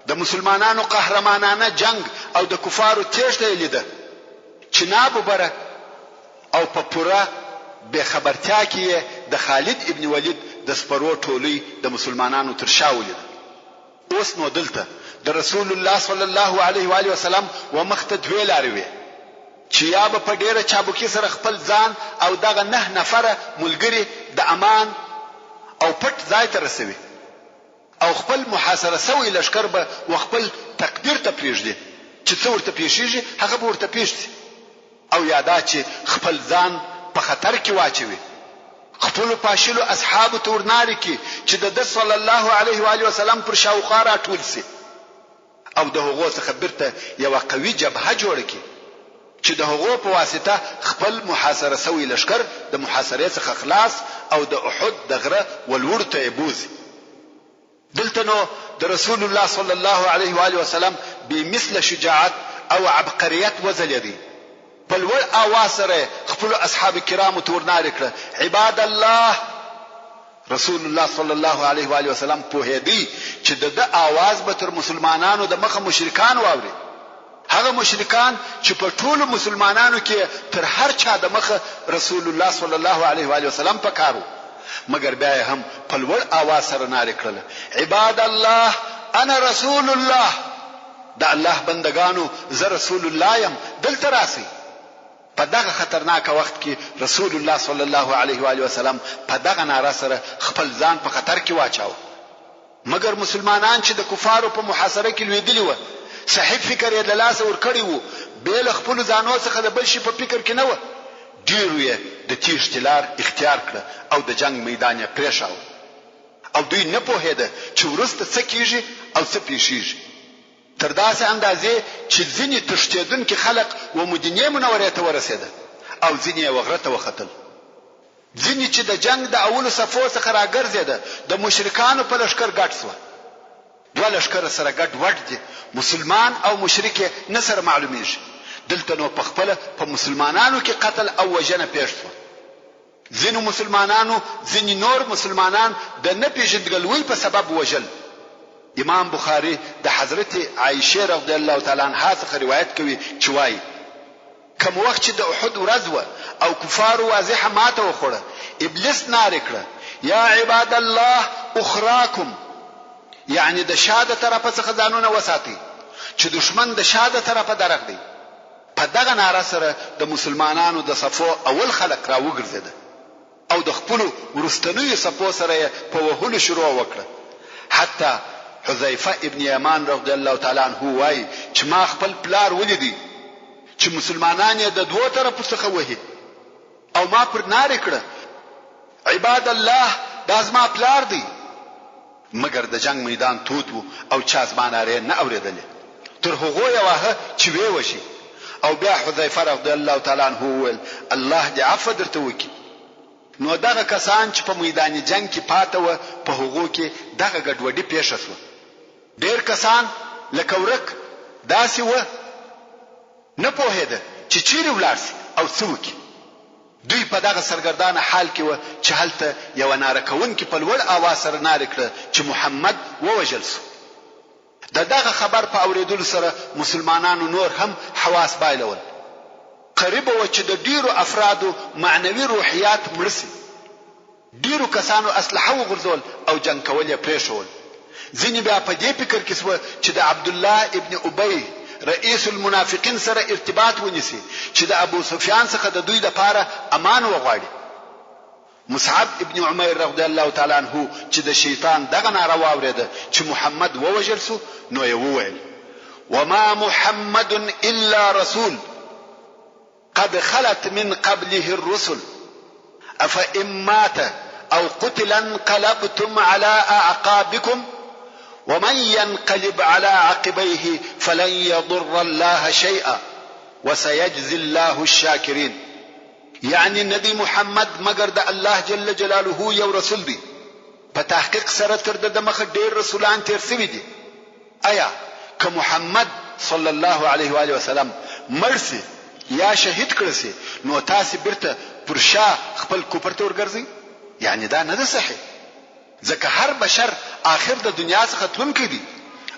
Speaker 1: د مسلمانانو قهرمانانه جنګ او د کفارو تېښته یې لیده چې ناببره او په پوره بې خبرتیا کې یې د خالد ابن ولید د سپرو ټولۍ د مسلمانانو تر شا ولیده. اوس نو دلته د رسول الله صلی الله علیه و آله وسلم و مخ ته دوې لارې وې چې یا به په ډېره چابکي سره خپل ځان او دغه نه نفره ملګري د امان او پټ ځای ته رسوي او خپل محاصره شوی لښکر به و خپل تقدیر ته پرېږدي چې څه ورته پېښېږي هغه به ورته پېښ شي. او یا دا چې خپل ځان په خطر کې واچوي، خپلو پاشلو اصحابو ته ورنارې کړي چې د ده صلی الله علیه و آله وسلم پر شاوخوا راټول شي او د هغو څخه بیرته یوه قوي جبهه جوړه کړي چې د هغو په واسطه خپل محاصره شوی لښکر د محاصرې څخه خلاص او د احد د غره ولوړو ته یې بوځي. دلته نو د رسول الله صلی الله علیه و آله وسلم بې مثله شجاعت او عبقریت وځلېدی، په لوړ آواز سره یې خپلو اصحاب کرامو ته ورنارې کړه، عباد الله! رسول الله صلی الله علیه و آله وسلم پوهېدی چې د ده آواز به تر مسلمانانو د مخه مشرکان واوري، هغه مشرکان چې په ټولو مسلمانانو کې یې تر هر چا د مخه رسول الله صلی الله علیه وآله وسلم په کار وو، مګر بیا یې هم په لوړ آواز سره نارې کړله، عباد الله انا رسول الله، د الله بندګانو زه رسول الله یم، دلته راشئ. په دغه خطرناکه وخت کې رسول الله صلی الله علیه وآله وسلم په دغه ناره سره خپل ځان په خطر کې واچاوه. مګر مسلمانان چې د کفارو په محاصره کې لوېدلي وه، صحیح فکر یې له لاسه ورکړی وو، بې له خپلو ځانو څخه د بل شي په فکر کې نه وه، ډېرو یې د تېښتې لار اختیار کړه او د جنګ میدان یې پرېښاوه او دوی نه پوهېده چې وروسته څه کېږي او څه پېښېږي. تر داسې اندازې چې ځینې تښتېدونکي خلق و مدینې منورې ته ورسېده او ځینې یې و غره ته وختل. ځینې چې د جنګ د اولو صفو څخه راګرځېده، د مشرکانو په لښکر ګډ شوه. دوه لښکره سره ګډ وډ دي، مسلمان او مشرک یې نه سره معلومېږي. دلته نو په خپله په مسلمانانو کې قتل او وژنه پېښ شوه. ځینو مسلمانانو ځینې نور مسلمانان د نه پېژندګلوۍ په سبب وژل. امام بخاري د حضرت عائشې رضی الله تعالی عنها څخه روایت کوي چې وايي، کوم وخت چې د احد ورځ وه او کفارو واضحه ماته وخوړه، ابلیس نارې کړه، یا عباد الله اخراکم، یعنې د شا د طرفه څخه ځانونه وساتئ چې دښمن د شا د طرفه درغ دی. په دغه ناره سره د مسلمانانو د صفو اول خلک راوګرځېده. او د خپلو وروستنیو څپو سره یې په وهلو شروع وکړه، حتی حذیفه ابن یمان رضی الله تعالی عنه وایي چې ما خپل پلار ولیدی چې مسلمانان یې د دوو طرفو څخه وهي او ما پر نارې کړه، عباد الله دا زما پلار دی! مګر د جنګ میدان تود وو او چا زما نارې نه اورېدلې. تر هغو یې واهه چې ویې وژي. او بیا حذیفه رضی الله تعالی عنه وویل، الله دې عفوه درته وکړي. نو دغه کسان چې په میدان جنګ کې پاته وه په هغو کې دغه ګډوډي پېښه شوه. ډېر کسان لکه ورک داسې وه نه پوهېده چې چېرې ولاړ شي او څه وکړي. دوی په دغه سرګردانه حال کې وه چې هلته یوه ناره کوونکي په لوړ اواز سره نارې کړه چې محمد ووژل شو. د دغه خبر په اورېدلو سره مسلمانانو نور هم حواس بایلول. قریبه وه چې د ډېرو افرادو معنوي روحیات مړه شي. ډېرو کسانو اسلحه وغورځول او جنګ کول یې پرېښول. ځینې بیا په دې فکر کې شوه چې د عبدالله ابن ابی رئیس المنافقین سره ارتباط ونیسي چې د ابوسفیان څخه د دوی لپاره امان وغواړي. مصعب ابن عمیر رضی الله تعالی عنه چې د شیطان دغه ناره واورېده چې محمد ووژل شو نو یې وویل، وما محمد الا رسول قد خلت من قبله الرسل افإن مات او قتل انقلبتم على اعقابكم ومن ينقلب على عقبيه فلن يضر الله شيئا وسيجزي الله الشاکرین یعنی نه دی محمد مګر د الله جل جلاله یو رسول دی، په تحقیق سره تر ده دمخه ډیر رسولان تیر شوي دي، ایا که محمد صلی الله علیه و آله وسلم مړ شي یا شهید کړل شي نو تاسې بیرته پر شا خپل کفر ته ورګرځئ؟ یعنی دا نه ده صحیح. ځکه هر بشر آخر د دنیا څخه تلونکی دی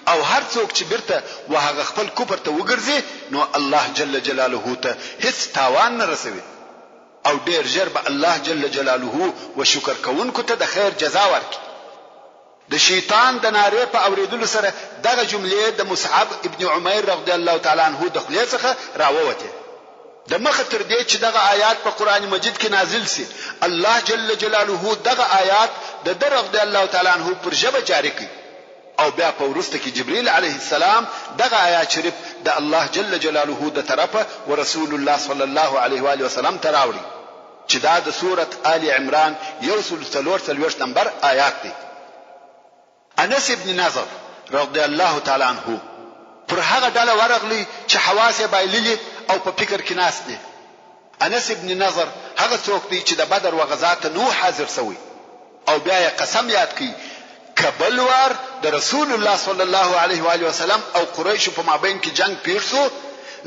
Speaker 1: او هر څوک چې بیرته و هغه خپل کفر ته وګرځي نو الله جل جلاله ته هیڅ تاوان نه رسوي او ډیر ژر به الله جل جلاله و شکر کوونکو ته د خیر جزا ورکړي. د شیطان د نارې په اوریدلو سره دغه جملې د مصعب ابن عمیر رضی الله تعالی عنه د خولې څخه راووتې. د مخه تر دې چې دغه آیات په قرآن مجید کې نازل شي، الله جل جلاله دغه آیات د ده رضی الله تعالی عنه پر ژبه جاري کړ او بیا په وروسته کې جبریل علیه السلام دغه آیات شریف د الله جل جلاله د طرفه ورسول الله صلی الله علیه وآله وسلم ته راوړی چې دا د سورة آل عمران 144 نمبر آیات دی. انس ابن نضر رضی الله تعالی عنه پر هغه ډله ورغلی چې حواس یې بایللي او په فکر کې ناست دي. انس ابن نضر هغه څوک دی چې د بدر و غزا ته نه و حاضر شوی او بیا یې قسم یاد کړ که بل وار د رسول الله صلی الله علیه و آله وسلم او قریشو په مابین کې جنګ پېښ شو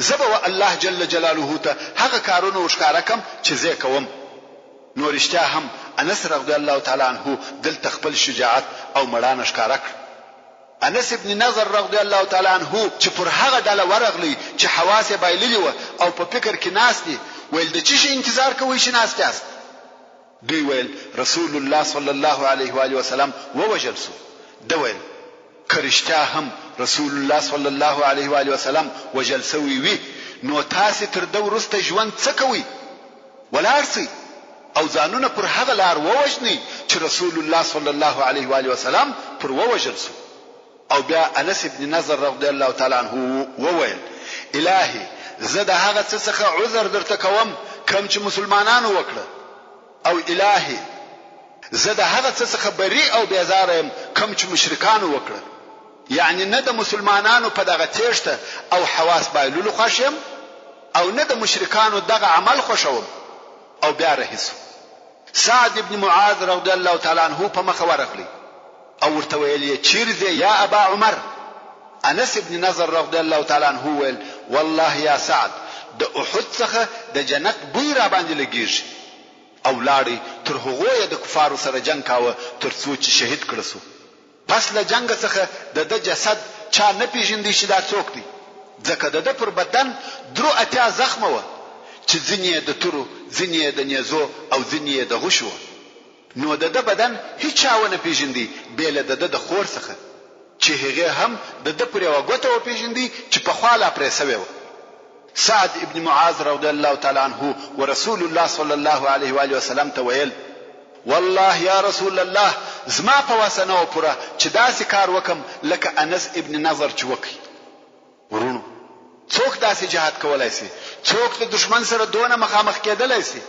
Speaker 1: زه به و الله جل جلاله ته هغه کارونه ورښکاره کړم چې زه یې کوم. نو رښتیا هم انس رضی الله تعالی عنه دلته خپل شجاعت او مړانه ښکاره کړ. انس ابن نضر رضی الله تعالی عنه چې پر هغه ډله ورغلی چې حواس یې بایللي وه او په فکر کې ناست دي، ویل د چیشي انتظار کوئ چې ناست یاست؟ دوی ویل رسول الله صلی الله علیه وآله وسلم ووژل شو. ده ویل که رښتیا هم رسول الله صلی الله علیه وآله وسلم وژل شوی وي نو تاسې تر ده وروسته ژوند څه کوئ؟ ولاړ شئ او ځانونه پر هغه لار ووژنئ چې رسول الله صلی الله علیه و آله وسلم پر ووژل شو. او بیا انس ابن نضر رضی الله تعالی عنه وویل، الهي زه د هغه څه څخه عذر درته کوم کوم چې مسلمانانو وکړه او الهي زه د هغه څه څخه بري او بیزاره یم کوم چې مشرکانو وکړه. یعنې نه د مسلمانانو په دغه تېښته او حواس بایللو خوښ یم او نه د مشرکانو دغه عمل خوښوم او بیا رهي شو. سعد ابن معاذ رضی الله تعالی عنه په مخه ورغلی او ورته ویل یې، چیرې ځې یا ابا عمر؟ انس ابن نضر رضی الله تعالی عنه وویل، والله یا سعد د احد څخه د جنت بوی راباندې لګیږي. او لاړی تر هغو یې د کفارو سره جنګ کاوه تر څو چې شهید کړه شو. پس له جنګه څخه د ده جسد چا نه پېژندی چې دا څوک دی، ځکه د ده پر بدن درو 80 زخمه وه چې ځینې یې د تورو، ځینې یې د نېزو او ځینې یې د غشو وه. نو د ده بدن هیچا ونه پېژندی بې له د ده د خور څخه چې هغې هم د ده پر یوه ګوته وپېژندی چې پخوا لا پرې شوې وه. سعد ابن معاذ رضی الله تعالی عنه ورسول الله صلی الله علیه وآله وسلم ته ویل، والله یا رسول الله زما په وسه نه وه پوره چې داسې کار وکړم لکه انس ابن نضر چې وکړ. وروڼو! څوک داسې جهاد کولای شي؟ څوک د دښمن سره دونه مخامخ کېدلای شي؟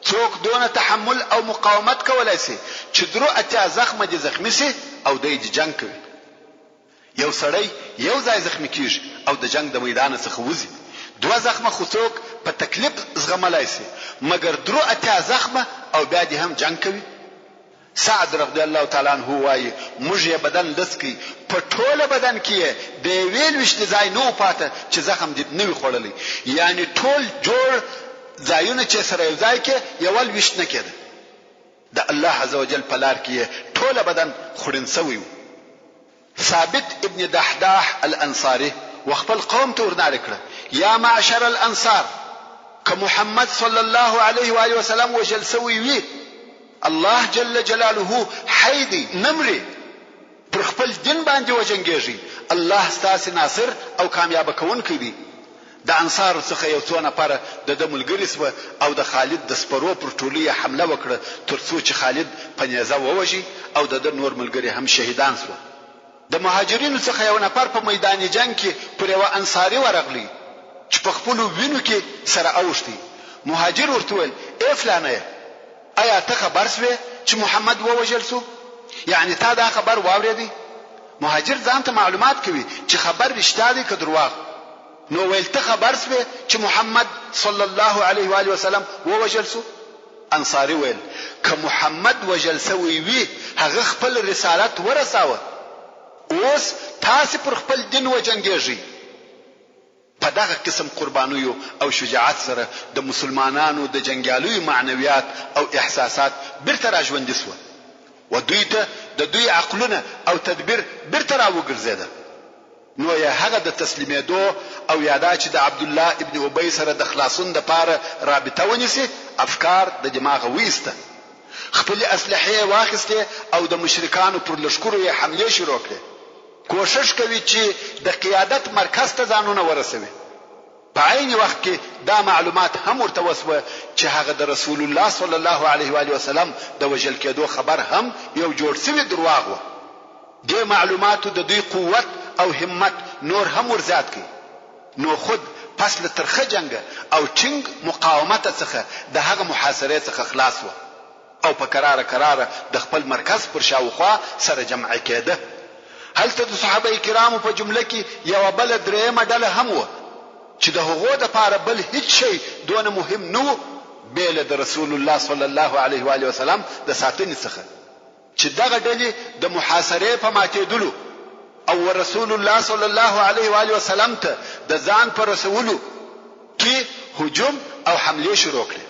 Speaker 1: څوک دونه تحمل او مقاومت کولای شي چې درو 80 زخمه دې زخمي شي او دی دې جنګ کوي؟ یو سړی یو ځای زخمي کیږي او د جنګ د میدانه څخه وځي، دوه زخمه خو څوک په تکلیف زغملای شي، مګر درو 80 زخمه او بیا دې هم جنګ کوي؟ سعد رضی الله تعالی عنه وايي، موږ یې بدن لڅ کړ، په ټوله بدن کې یې د یوې لویشتې ځای نه و پاته چې زخم دې نه وي خوړلی، یعنې ټول جوړ ځایونه چې سره یو ځای کې یوه لویشت نه کېده. د الله عزوجل په لار کې یې ټوله بدن خوړین شوی و. ثابت ابن دحداح الانصاري و خپل قوم ته ورنارې کړه، یا معشر الانصار! که محمد صلی الله علیه و آله وسلم وژل شوی وي، الله جل جلاله حی دی، نه مري، پر خپل دین باندې وجنګېږئ، الله ستاسې ناصر او کامیابه کوونکی دی. د انصارو څخه یو څو نفره د ده ملګري شوه او د خالد د سپرو پر ټولۍ یې حمله وکړه تر څو چې خالد په نیزه ووژی او د ده نور ملګري هم شهیدان شوه. د مهاجرینو څخه یو نفر په میدان جنګ کې پر یوه انصاري ورغلی چې په خپلو وینو کې سره اوښتی. مهاجر ورته وویل، اې فلانیه! ایا ته خبر شوې چې محمد ووژل شو؟ یعنې تا دا خبر واورېدی؟ مهاجر ځان ته معلومات کوي چې خبر رښتیا دی که درواغ؟ نو ویل ته خبر شوې چې محمد صلی الله علیه و آله وسلم ووژل شو؟ انصاري ویل که محمد وژل شوی وي هغه خپل رسالت ورساوه اوس تاسې پر خپل دین وجنګېږئ. په دغه قسم قربانیو او شجاعت سره د مسلمانانو د جنګیالیو معنویات او احساسات بیرته را ژوندي شوه و دوی ته د دوی عقلونه او تدبیر بیرته را وګرځیده نو یې هغه د تسلیمیدو او یا دا چې د عبدالله ابن ابی سره د خلاصون د پاره رابطه ونیسي افکار د دماغه وایسته خپلې اسلحې یې واخیستې او د مشرکانو پر لښکرو یې حملې شروع کړې. کوښښ کوي چې د قیادت مرکز ته ځانونه ورسوي. په عین وخت کې دا معلومات هم ورته وشوه چې هغه د رسول الله صلی الله علیه و آله وسلم د وژل کېدو خبر هم یو جوړ شوي درواغ وه. دې معلوماتو د دوی قوت او همت نور هم ور زیات کړ. نو خود پس له ترخه جنګه او ټینګ مقاومته څخه د هغه محاصرې څخه خلاص شوه. او په کراره کراره د خپل مرکز پر شاوخوا سره جمع کېده. هلته د صحابه کرامو په جمله کې یوه بله درېیمه ډله هم وه چې د هغو دپاره بل هیڅ شی دونه مهم نه وو بې له د رسول الله صلی الله علیه وآله وسلم د ساتنې څخه چې دغه ډلې د محاصرې په ماتېدلو او ورسول الله صلی الله علیه وآله وسلم ته د ځان په رسولو کې هجوم او حملې شروع کړې.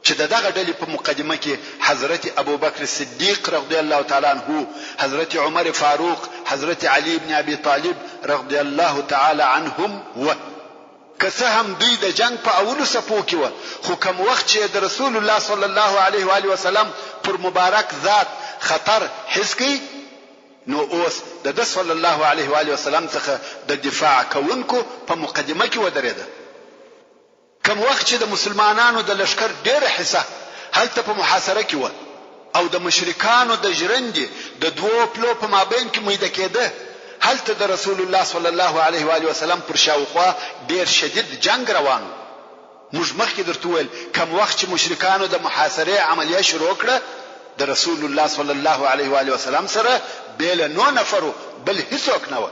Speaker 1: چې د دغه ډلې په مقدمه کې حضرت ابوبکر صدیق رضی الله تعالی عنه، حضرت عمر فاروق، حضرت علی بن ابي طالب رضی الله تعالی عنهم وه. که څه هم دوی د جنګ په اولو صفو کې وه، خو کوم وخت چې یې د رسول الله صلی الله علیه وآله وسلم پر مبارک ذات خطر حس کړ، نو اوس د ده صلی الله علیه وآله وسلم څخه د دفاع کوونکو په مقدمه کې ودرېده. کوم وخت چې د مسلمانانو د لښکر ډېره حصه هلته په محاصره کې وه او د مشرکانو د ژرندې د دوو پلو په مابین کې میده کېده، هلته د رسول الله صلی الله علیه وآله وسلم پر شاوخوا ډېر شدید جنګ روان و. موږ مخکې درته وویل، کوم وخت چې مشرکانو د محاصرې عملیه شروع کړه، د رسول الله صلی الله علیه وآله وسلم سره بې له نو نفرو بل هیڅوک نه وه.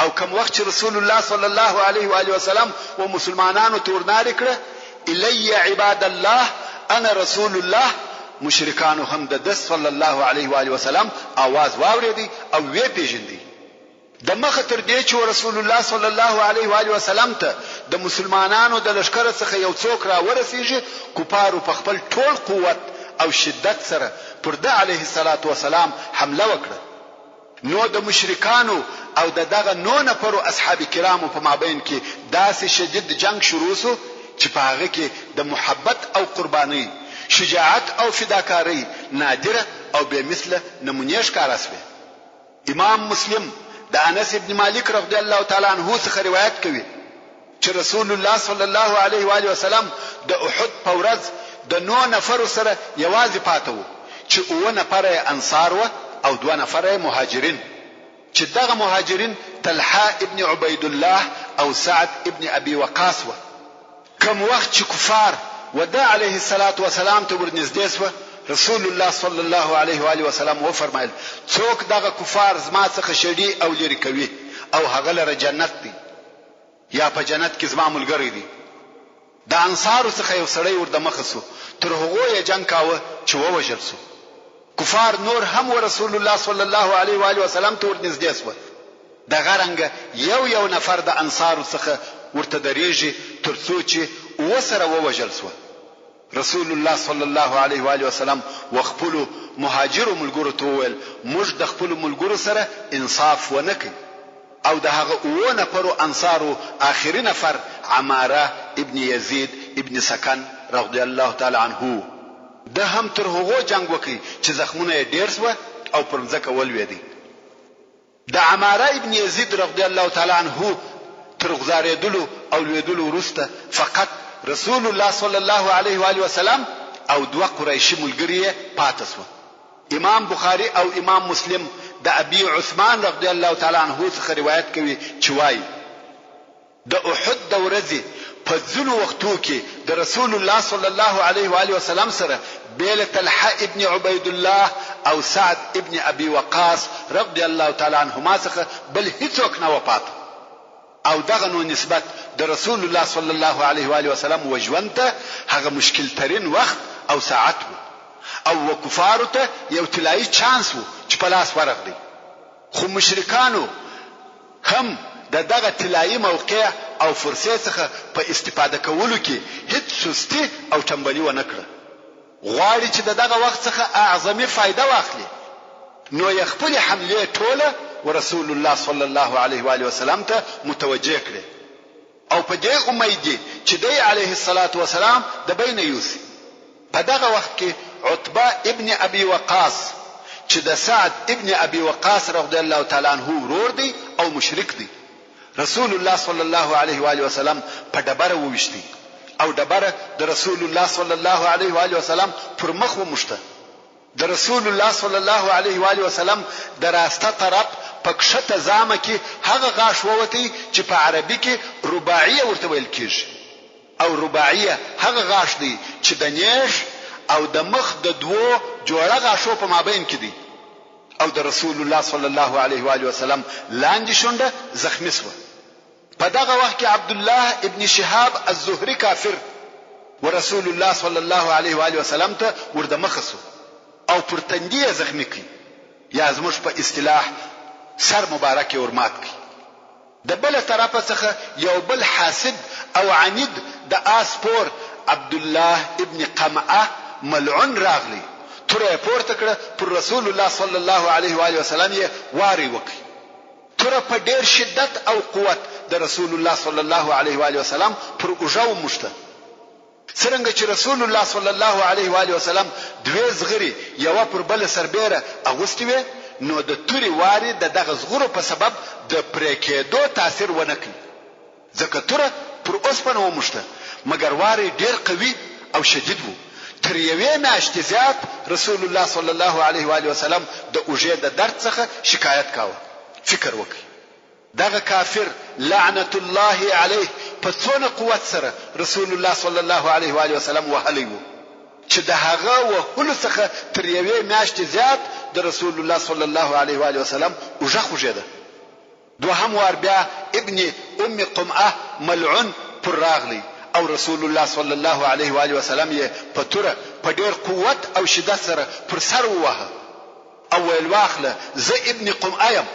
Speaker 1: او کوم وخت چې رسول الله صلی الله علیه و آله وسلم و مسلمانانو ته ورنارې کړه، الی عباد الله انا رسول الله، مشرکانو هم د ده صلی الله علیه و آله وسلم آواز واورېدی او ویې پېژندی. د مخه تر دې چې و رسول الله صلی الله علیه و آله وسلم ته د مسلمانانو د لښکره څخه یو څوک راورسېږي، کفارو په خپل ټول قوت او شدت سره پر ده علیه الصلوة والسلام حمله وکړه. نو د مشرکانو او د دغه نو نفرو اصحاب کرامو په مابین کې داسې شدید جنګ شروع شو چې په هغه کې د محبت او قربانۍ، شجاعت او فداکارۍ نادره او بې مثله نمونې ښکاره شوې. امام مسلم د انس ابن مالک رضی الله تعالی عنه څخه روایت کوي چې رسول الله صلی الله علیه و آله وسلم د احد په ورځ د نو نفرو سره یوازې پاته وو چې اووه نفره یې انصار وه او دوه نفره یې مهاجرین چې دغه مهاجرین طلحه ابن عبیدالله او سعد ابن ابي وقاص وه. کوم وخت چې کفار و ده علیه الصلوة والسلام ته ورنږدې شوه رسول الله صلی الله علیه و آله وسلم وفرمایل، څوک دغه کفار زما څخه شړي او لیرې کوي او هغه لره جنت دی. یا په جنت کې زما ملګری دی. د انصارو څخه یو سړی ور دمخه شو، تر هغو یې جنګ کاوه چې ووژل شو. کفار نور هم و رسول الله صلی الله علیه و آله وسلم ته ور نږدې شوه، دغه رنګه یو یو نفر د انصارو څخه ورته درېږي تر څو چې اووه سره ووژل شوه. رسول الله صلی الله علیه و آله وسلم و خپلو مهاجرو ملګرو ته وویل، موږ د خپلو ملګرو سره انصاف ونه کړ او د هغه اوو نفرو انصارو آخري نفر عماره ابن یزید ابن سکن رضی الله تعالی عنه وو. ده هم تر هغو جنګ وکړ چې زخمونه یې ډېر شوه او پر مځکه ولوېدی. د عماره ابن یزید رضی الله تعالی عنه تر غوځارېدلو او لوېدلو وروسته فقط رسول الله صلی الله علیه و آله وسلم او دوه قریشي ملګري یې پاته شوه. امام بخاري او امام مسلم د ابي عثمان رضی الله تعالی عنه څخه روایت کوي چې وايي، د احد د ورځې په ځینو وختو کې د رسول الله صلی الله علیه و آله وسلم سره بې له طلحه ابن عبیدالله او سعد ابن ابي وقاص رضی الله تعالی عنهما څخه بل هیڅوک نه وه پاته او دغه نو نسبت د رسول الله صلی الله علیه و آله وسلم و ژوند ته هغه مشکل ترین وخت او ساعت وو او و کفارو ته یو طلایي چانس وو چې په لاس ورغلی خو مشرکانو هم د دغه طلایي موقع او فرصې څخه په استفاده کولو کې هیڅ سستي او ټنبلي ونه کړه. غواړي چې د دغه وخت څخه اعظمي فایده واخلي نو یې خپلې حملې ټوله ورسول الله صلی الله علیه وآله وسلم ته متوجه کړې. او په دې امید دي چې دی علیه الصلوة والسلام د بینه یوسي. په دغه وخت کې عتبه ابن ابي وقاص چې د سعد ابن ابي وقاص رضی الله تعالی عنه ورور دی او مشرک دی رسول الله صلی الله علیه و آله وسلم په ډبره وویشتی او ډبره د رسول الله صلی الله علیه و آله وسلم پر مخ وموښته. د رسول الله صلی الله علیه و آله وسلم د راسته طرف په کښته زامه کې هغه غاښ ووتی چې په عربي کې رباعیه ورته ویل کیږي او رباعیه هغه غاښ دی چې د نیښ او د مخ د دوو جوړه غاښو په مابین کې دی او د رسول الله صلی الله علیه و آله وسلم لاندې شونډه زخمي شوه. په دغه وخت کې عبدالله ابن شهاب الزهري کافر ورسول الله صلی الله علیه و آله وسلم ته ور د مخه شو او پر تندي یې زخمي کړ یا زموږ په اصطلاح سر مبارک یې ور مات کړ. د بله طرفه څخه یو بل حاسد او عنید د آس سپور عبدالله ابن قمعه ملعون راغلی توره یې پورته کړه پر رسول الله صلی الله علیه و آله وسلم یې واری وکړ. توره په ډېر شدت او قوت د رسول الله صلی الله علیه و آله وسلم پر اوږه وموښته. څرنګه چې رسول الله صلی الله علیه و آله وسلم دوې زغرې یوه پر بله سربېره اغوستې وې، نو د تورې وارې د دغه زغرو په سبب د پرې کېدو تاثیر ونه کړ. ځکه توره پر اوسپنه وموښته، مګر وار یې ډېر قوي او شدید وو، تر یوې میاشتې زیات رسول الله صلی الله علیه وآله وسلم د اوږې د درد څخه شکایت کاوه، فکر وکړئ دغه کافر لعنة الله علیه په څونه قوت سره رسول الله صلی الله علیه وآله وسلم وهلی وو، چې د هغه وهلو څخه تر یوې میاشتې زیات د رسول الله صلی الله علیه وآله وسلم اوږه خوږېده. دوهم وار بیا ابن ام قمعه ملعون پر راغلی او رسول الله صلی الله علیه و آله وسلم یې په توره په ډیر قوت او شدت سره پر سر وواهه او ویل واخله زه ابن قمعه یم.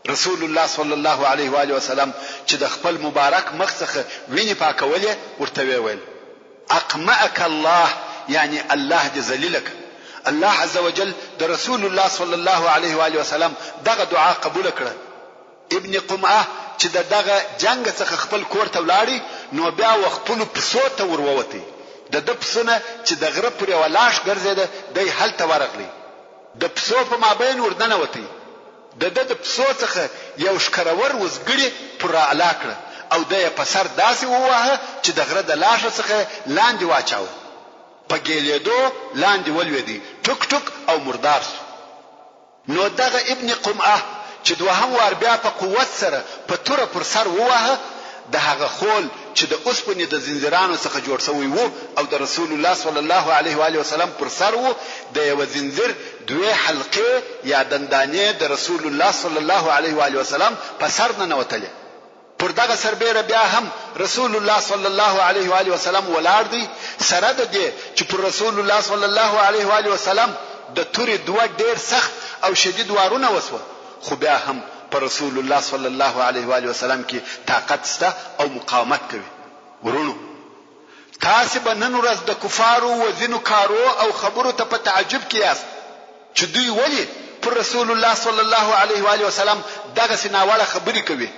Speaker 1: رسول الله صلی الله علیه و آله وسلم چې د خپل مبارک مخ څخه وینې پاکولې ورته ویې ویل، اقمعک الله یعنی الله دې ذلیل کړه. الله عزوجل د رسول الله صلی الله علیه و آله وسلم دغه دعا قبوله کړه. ابن قمعه چې د دغه جنګ څخه خپل کور ته ولاړی نو بیا و خپلو پسو ته ور ووتی. د ده پسونه چې د غره پر یوه لاښ ګرځېده دی هلته ورغلی. د پسو په مابین ور ننوتی. د ده د پسو څخه یو ښکرور وزګړي پر را الا کړه او دی یې په سر داسې وواهه چې د غره د لاښه څخه یې لاندې واچاوه. په ګېلېدو لاندې ولوېدی، ټوک ټوک او مردار شو. نو دغه ابن قمعه چې دوهم وار بیا په قوت سره په توره پر سر وواهه، د هغه خول چې د اوسپنې د ځنځیرانو څخه جوړ شوی وو او د رسول الله صلی الله علیه و آله وسلم پر سر وو، د یوه ځنځیر دوې حلقې یا دندانې د رسول الله صلی الله علیه و آله وسلم په سر ننوتلې. پر دغه سربېره بیا هم رسول الله صلی الله علیه و آله وسلم ولاړ دی، سره د دې چې پر رسول الله صلی الله علیه و آله وسلم د تورې دوه ډېر سخت او شدید وارونه وشوه، خو بیا هم په رسول الله صلی الله علیه و آله وسلم کې طاقت شته او مقاومت کوي. وروڼو! تاسې به نن ورځ د کفارو و ځینو کارو او خبرو ته په تعجب کې یاست چې دوی ولې پر رسول الله صلی الله علیه و آله وسلم دغسې ناوړه خبرې کوي،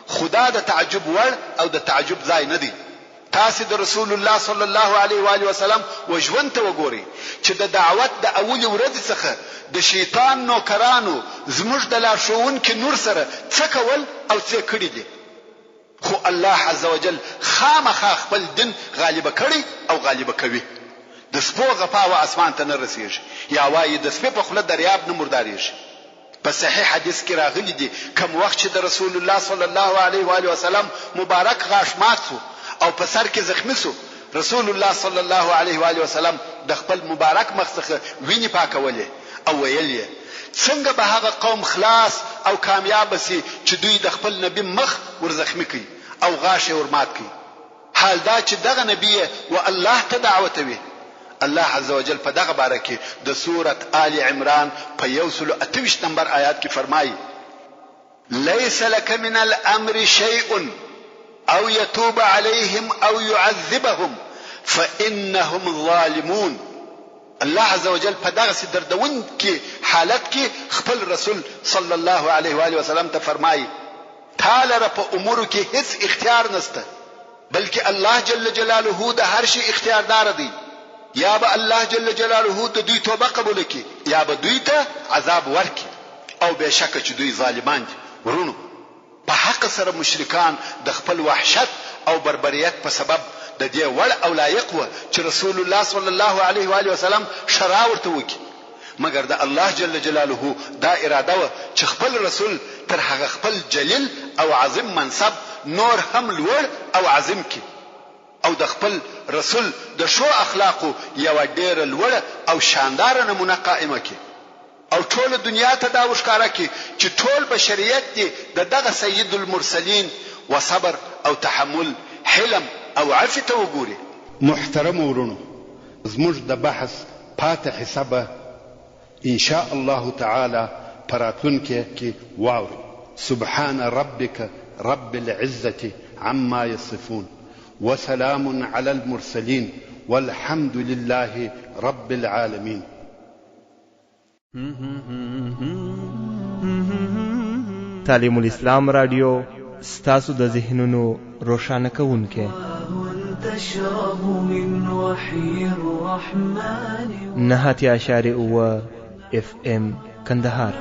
Speaker 1: خو دا د تعجب وړ او د تعجب ځای نه دی. تاسې د رسول الله صلی الله علیه و آله وسلم و ژوند ته وګورئ چې د دعوت د اولې ورځې څخه د شیطان نوکرانو زموږ د لارښوونکي نور سره څه کول او څه کړي دي. خو الله عزوجل خامخا خپل دین غالبه کړی او غالبه کوي. د سپو غپا و اسمان ته نه رسیږي یا وایي د سپي په خوله دریاب نه مرداریږي. په صحیح حدیث کې راغلي دي کوم وخت چې د رسول الله صلی الله علیه و آله وسلم مبارک غاښ مات شو او په سر کې زخمي شو رسول الله صلی الله علیه و آله وسلم د خپل مبارک مخ څخه وینې پاکولې او ویل یې، څنګه به هغه قوم خلاص او کامیابه شي چې دوی د خپل نبي مخ ور زخمي کړ او غاښ یې ور مات کړ، حال دا چې دغه نبي یې و الله ته دعوتوي؟ الله عزوجل په دغه باره کې د سورة آل عمران په 128 نمبر آیات کې فرمایي. ليس لك من الامر شيء او يتوب عليهم او يعذبهم فانهم ظالمون الله عزوجل په دغسې دردونکي حالت کې خپل رسول صلی الله علیه و آله وسلم ته فرمایي تا لره په امورو کې هیڅ اختیار نشته بلکې الله جل جلاله د هر شي اختیاردار دی یا به الله جل جلاله د دوی توبه قبوله کړي یا به دوی ته عذاب ورکړي او بې شکه چې دوی ظالمان دي. وروڼو! په حقه سره مشرکان د خپل وحشت او بربریت په سبب د دې وړ او لایق وه چې رسول الله صلی الله علیه و آله وسلم ښرا ورته وکړي، مګر د الله جل جلاله دا اراده وه چې خپل رسول تر هغه خپل جلیل او عظیم منصب نور هم لوړ او عظیم کړي او د خپل رسول د ښو اخلاقو یوه ډېره لوړه او شانداره نمونه قائمه کړي. او ټوله دنیا ته دا ورښکاره کړي چې ټول بشریت دې د دغه سید المرسلین و صبر او تحمل، حلم او عفوې ته وګوري.
Speaker 2: محترمو وروڼو! زموږ د بحث پاتې حصه به ان شاء الله تعالی په راتلونکې کې واورئ. سبحان ربک رب العزة عما یصفون وسلام علی المرسلین والحمد لله رب العالمین.
Speaker 3: تعلیم الاسلام رادیو ستاسو د ذهنونو روښانه کوونکی. 89.7 اف ام کندهار.